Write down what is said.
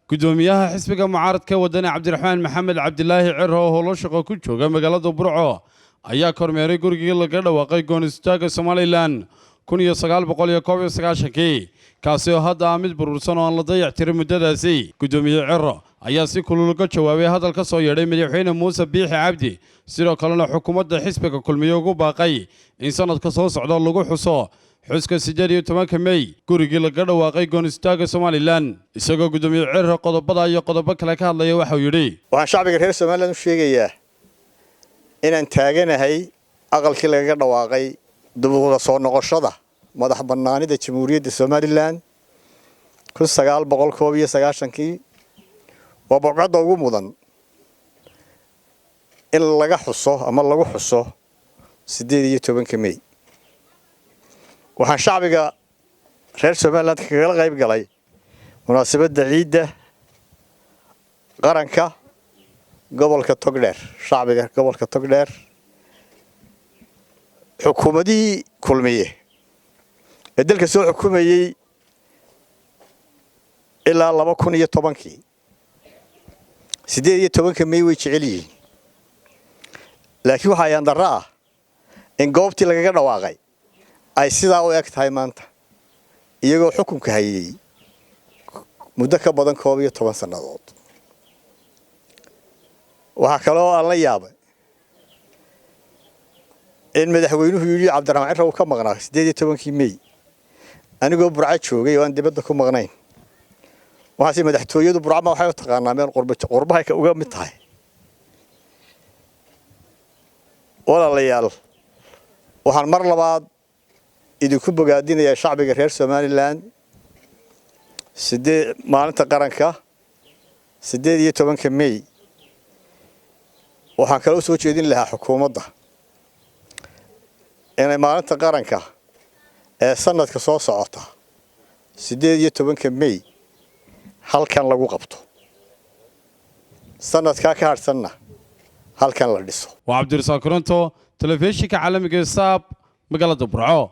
Gudoomiyaha xisbiga mucaaradka Wadani, Cabdiraxmaan Maxamed Cabdilaahi Ciro, oo howlo shaqo ku jooga magaalada Burco, ayaa kormeeray gurigii laga dhawaaqay goonistaaga Somaliland 1991-kii, kaasi oo hadda ah mid burbursan oo aan la dayac tirin muddadaasi. Gudoomiye Ciro ayaa si kulul uga jawaabay hadal ka soo yeedhay Madaxweyne Muuse Biixi Cabdi, sidoo kalena xukuumadda xisbiga Kulmiye ugu baaqay in sanadka soo socda lagu xuso xuska 18-ka Mey gurigii laga dhawaaqay goonistaaga Somaliland. Isagoo Gudoomiye Ciro qodobada iyo qodobo kale ka hadlaya, waxauu yidhi: Waxaan shacbiga reer Somaliland u sheegayaa inaan taaganahay aqalkii lagaga dhawaaqay dubuqda soo noqoshada madax bannaanida Jamhuuriyadda Somaliland 1991-kii. Waa bogcadda ugu mudan in laga xuso ama lagu xuso 18-ka Mey. Waxaan shacbiga reer Somaliland kagala qayb galay munaasabadda ciidda qaranka gobolka Togdheer. Shacbiga gobolka Togdheer, xukuumadihii Kulmiye ee dalka soo xukumayey ilaa 2010-kii, 18-ka Mey way jecel yihiin, laakiin waxaa ayaandarro ah in goobtii lagaga dhawaaqay ay sidaa u eg tahay maanta, iyagoo xukunka hayay muddo ka badan 11 sannadood. Waxaa kaloo aan la yaabay in madaxweynuhu yidhi Cabdiraxmaan Ciro uu ka maqnaa 18-kii Mey, anigoo Burco joogay oo aan dibadda ku maqnayn. Waxaase madaxtooyadu Burcama waxay u taqaanaa meel qurbahay uga mid tahay. Walaalayaal, waxaan mar labaad idinku bogaadinayaa shacbiga reer Somaliland maalinta qaranka 18-ka Mey. Waxaan kaloo soo jeedin lahaa xukuumadda inay maalinta qaranka ee sanadka soo socota 18-ka Mey halkan lagu qabto, sanadkaa ka hadhsanna halkan la dhiso. Waa Cabdirasaaq Koronto, telefishinka caalamiga Saab, magaalada Burco.